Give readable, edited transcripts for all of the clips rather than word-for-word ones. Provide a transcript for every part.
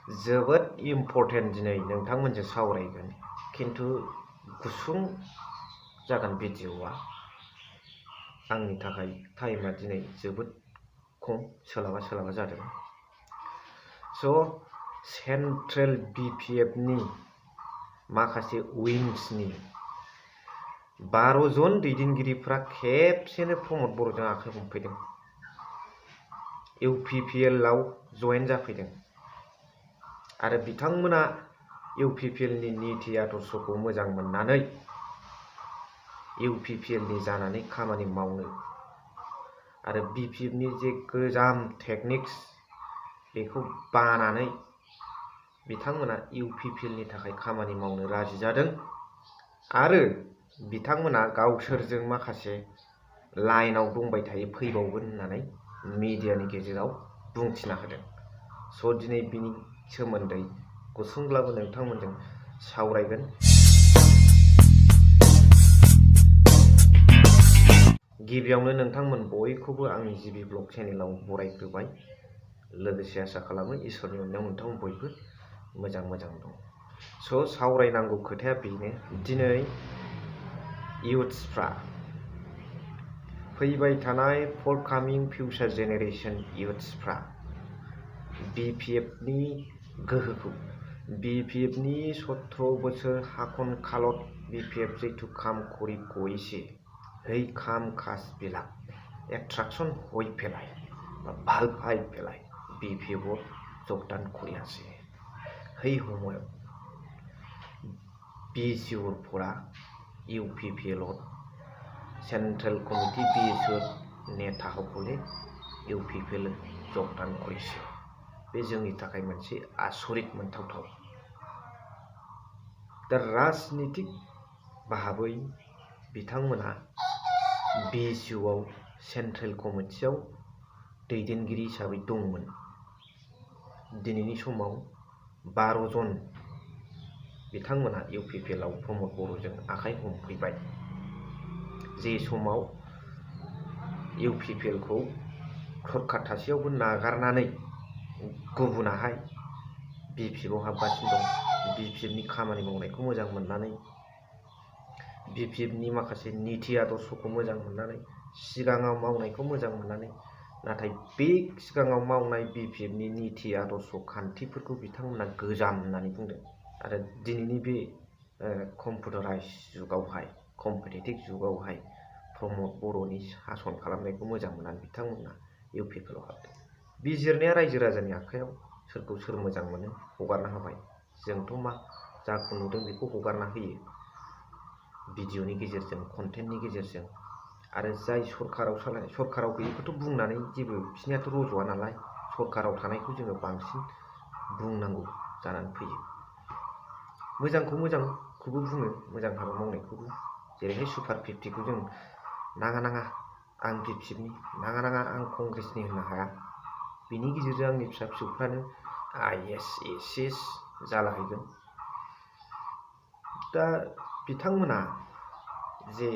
जोबोद इम्पर्टेन्ट दिनै नोंथांमोनजों सावरायगोन खिन्थु गुसुं जागोन भिडिअआ आंनि थाखाय टाइमा दिनै जोबोद खम सोलाबा जादों। सेन्ट्रेल BPFनि माखासे विंसनि 12 जन दैदेनगिरिफ्रा खेबसेनो प्रमद बर'जों आखाइ हमफैदों। UPPLआव जयेन जाफैदों आरो बिथांमोना UPPLनि नीति आदर्शखौ मोजां मोननानै UPPLनि जानानै खामानि मावनो आरो BPFनि जे गोजाम टेकनिक्स बेखौ बानानै बिथांमोना UPPLनि थाखाय खामानि मावनो राजि जादों आरो बिथांमोना गावसोरजों माखासे लाइनाव दंबाय थायो फैबावगोन होननानै मिडियानि गेजेराव बुंथिना होदों। दिनै बिनि सोमोन्दै गुसुंब्लाबो नोंथांमोनजों सावरायगोन। गिबियावनो नोंथांमोन बयखौबो आंनि जिबि ब्लग चेनेलाव बरायग्रोबाय। लोगोसे आसा खालामो इसोरनि अननायाव नोंथांमोन बयबो मोजां दं। सावरायनांगौ खोथाया बेनो, दिनै इयुथ्सफ्रा फैबाय थानाय फरकामिं फिउचार जेनेरेशन इयुथ्सफ्रा BPFनि गोहोखौ, BPFनि 17 बोसोर हाखन खालत BPF जैतु काम करी গৈছে সেই কাম কাজবিলাক এট্ৰাকশ্যন হৈ পেলাই বা ভাল পাই পেলাই BPFত যোগদান কৰি আছে। সেই সময়ত BCOৰপৰা UPPLত सेंट्रेल कमिटी BSOर नेताসকলে UPPL যোগদাन কৰিছে। बे जोंनि थाखाय मोनसे आसरित मोनथावथाव। दा राजनीतिक भाबै बिथांमोना BSOआव सेंट्रेल कमिटियाव दैदेनगिरि हिसाबै दंमोन। दिनैनि समाव 12 जन बिथांमोना UPPLआव प्रमद बर'जों आखाइ हमफैबाय। जे समाव UPPLखौ सरकार थासेयावबो नागारनानै गुबुनाहाय BPFआव हाबगासिनो दं। BPFनि खामानि मावनायखौ मोजां मोननानै, BPFनि माखासे नीति आदर्शखौ मोजां मोननानै, सिगाङाव मावनायखौ मोजां मोननानै, नाथाय बे सिगाङाव मावनाय BPFनि नीति आदर्श खान्थिफोरखौ बिथांमोना गोजाम होननानै बुंदों आरो दिनैनि बे कम्पिउटाराइज जुगावहाय, कम्पिटिटिभ जुगावहाय प्रमद बर'नि शासन खालामनायखौ मोजां मोननानै बिथांमोना UPPLआव हाबदों। बिजिरनाया रायजो राजानि आखायाव, सोरखौ सोर मोजां मोनो हगारना होबाय। जोंथ' मा जाखौ नुदों बेखौ हगारना होयो भिडिअनि गेजेरजों, कन्टेन्टनि गेजेरजों। आरो जाय सरकाराव सालायनाय, सरकाराव गैयैखौथ' बुंनानै जेबो बिसोरनियाथ' रज'आ नालाय, सरकाराव थानायखौ जोङो बांसिन बुंनांगौ जानानै फैयो। मोजांखौ मोजांखौबो बुङो, मोजां हाबा मावनायखौबो। जेरैहाय सुपार 50खौ जों नाङा आं BPFनि, नाङा आं कंग्रेसनि होननो हाया। बिनि गेजेरजों आंनि फिसा फिसौफ्रानो IAS ACS जालाहैगोन। दा बिथांमोना जे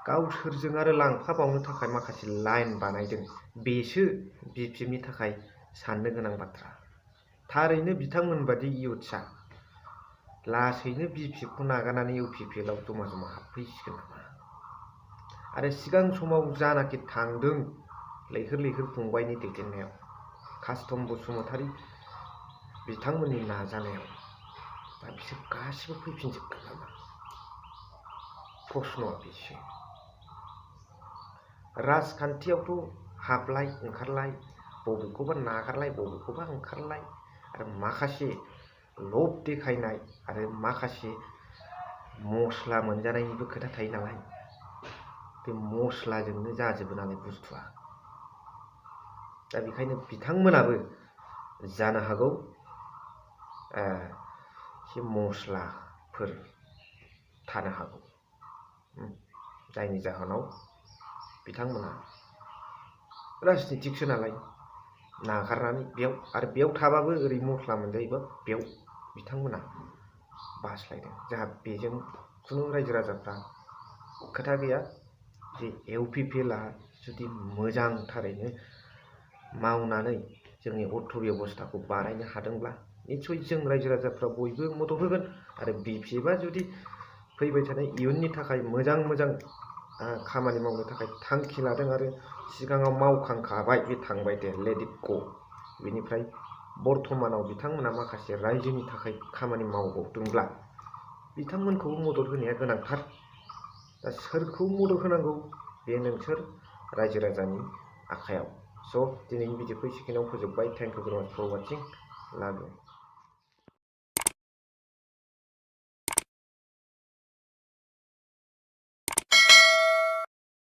गावसोरजों आरो लांफाबावनो थाखाय माखासे लाइन बानायदों, बेसो BPFनि थाखाय साननो गोनां बाथ्रा। थारैनो बिथांमोन बादि इयुथ्सआ लासैनो BPFखौ नागारनानै UPPLआव जमा हाबफैसिगोन नामा? आरो सिगां समाव जानाखि थांदों लैहोर फंबायनि दैदेननायाव, कास्टम बसुमतारी बिथांमोननि नाजानायाव, दा बिसोर गासिबो फैफिनजोबगोन नामा? प्रश्नआ बेसो। राजखान्थियावथ' हाबलाय ओंखारलाय, बबेखौबा नागारलाय बबेखौबा ओंखारलाय, आरो माखासे लब देखायनाय आरो माखासे मस्ला मोनजानायनिबो खोथा थायो नालाय, बे मस्लाजोंनो जाजोबो नालाय बुस्थुआ। दा बेखायनो बिथांमोनाबो जानो हागौ एसे मस्लाफोर थानो हागौ, जायनि जाहोनाव बिथांमोना राजनितिकसो नालाय नागारनानै बेयाव थाबाबो ओरै मस्ला मोनजायोबा बेयाव बिथांमोना बास्लायदों। जोंहा बेजों खुनु रायजो राजाफ्रा खोथा गैया जे UPPLआ जुदि मोजांथारैनो मावनानै जोंनि अर्थ बेबस्थाखौ बानायनो हादोंब्ला निस्सय जों रायजो राजाफ्रा बयबो मदद होगोन। आरो BPFआ जुदि फैबाय थानाय इयुननि थाखाय मोजां खामानि मावनो थाखाय थांखि लादों आरो सिगाङाव मावखांखाबाय, बे थांबाय दे, लेट इट ग। बेनिफ्राय बर्थमानाव बिथांमोना माखासे रायजोनि थाखाय खामानि मावबावदोंब्ला बिथांमोनखौबो मदद होनाया गोनांथार। दा सोरखौ मदद होनांगौ बे नोंसोर रायजो राजानि आखायाव। स' दिनैनि भिडिअखौ एसेखिनियाव फोजोबबाय। थेंक इउ भेरि माच फर वाचिं। लाभ इउ।